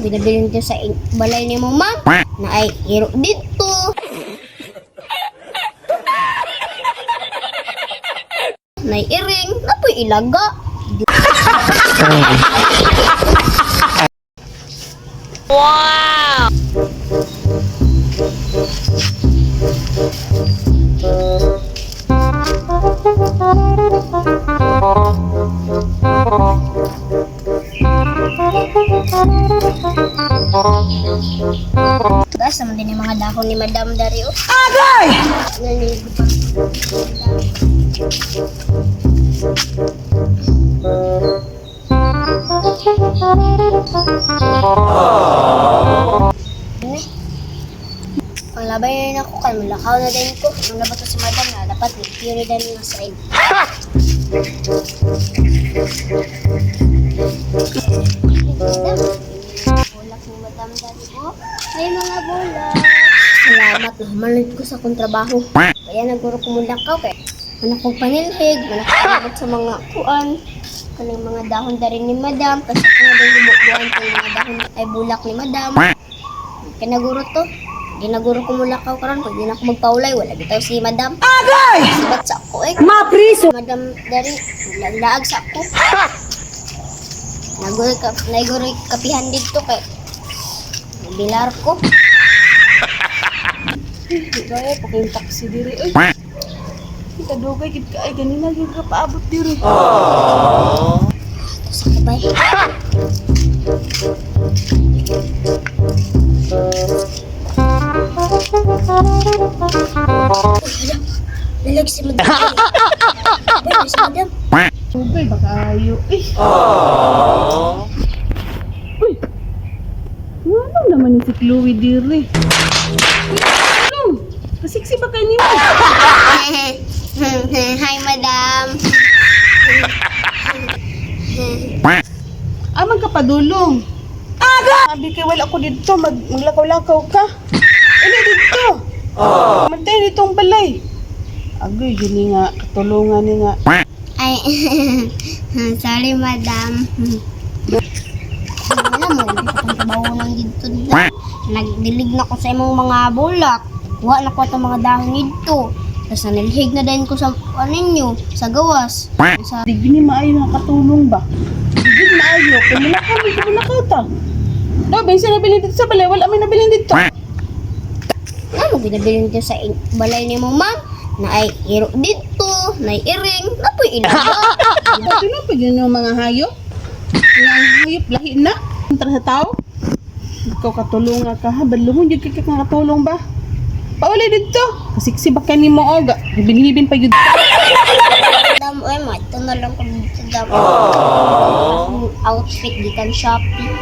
Ginabilin dito sa balay ni mo, ma'am. Na ay iro dito. Nay iring, napoy ilaga. Gas naman din yung mga dahon ni Madam Dario. Agay! Naligo pa. Eh, ang labay na ako kay mulakaw na din ko. Ang labat ko si Madam na dapat nagpiri din nga sa id. Madam, bulak ni Madam Dari ko. May mga bulak. Salamat, nahumalit ko sa akong trabaho. Kaya naguro ko mulakaw kay manak kong panilhig, manak ko sa mga kuan, kanang mga dahon dari ni Madam, kasi ako nga din gibubuan kung mga dahon ay bulak ni Madam. Kinaguro to. Ginaguro ko mulakaw karon pag di na ako magpaulay, wala bitaw si Madam. Agay! Sibat sa ako eh. Mapriso! Madam dari laag sa ako. Naguroy ka, naguroy kapihan dito kay bilar ko. Gaya pa kayong taxi diri oy. Kadugay gid ka ay ganina gid ka paabot diri. Sa kabay. Uy, hala. Lalag si Madam. Bay, si Madam. Dugay baka ayo eh. Uy. Ngano naman ni si Chloe diri? Uy, ano? Kasiksi ba kay nimo? Hi, Madam. Amang ka padulong. Aga! Sabi kay wala ko didto, maglakaw-lakaw ka. Ano didto? Mantay ditong balay. Agoy, yun ni nga, katulungan ni nga. Ay, sorry, Madam. Wala mo, akong trabaho nang dito na. Nagdilig na ko sa imong mga bulak. Kuha na ko itong mga dahon dito. Tapos nanilhig na din ko sa ano ninyo, sa gawas. Sa Di gini maayo nga katulong ba? Di gini maayo, kay mulakaw, di ko mulakaw ta. Do, bensin nabilin dito sa balay, wala may nabilin dito. Ano ginabilin dito sa balay ni mo, ma'am? Na ay iro dito, na ay iring, napoy ilaga. Ito na, pwede yung mga hayop. Nga ang hayop, lahi na. Kontra sa tao. Ikaw katulong ka ha, badlungon, yun ka ka katulong ba? Pauli dito. Kasiksi ba ka ni mo, oga? Hibin-hibin pa yun. Madam, oy, ma, ito na lang ko dito dam. Akong outfit gikan Shopee.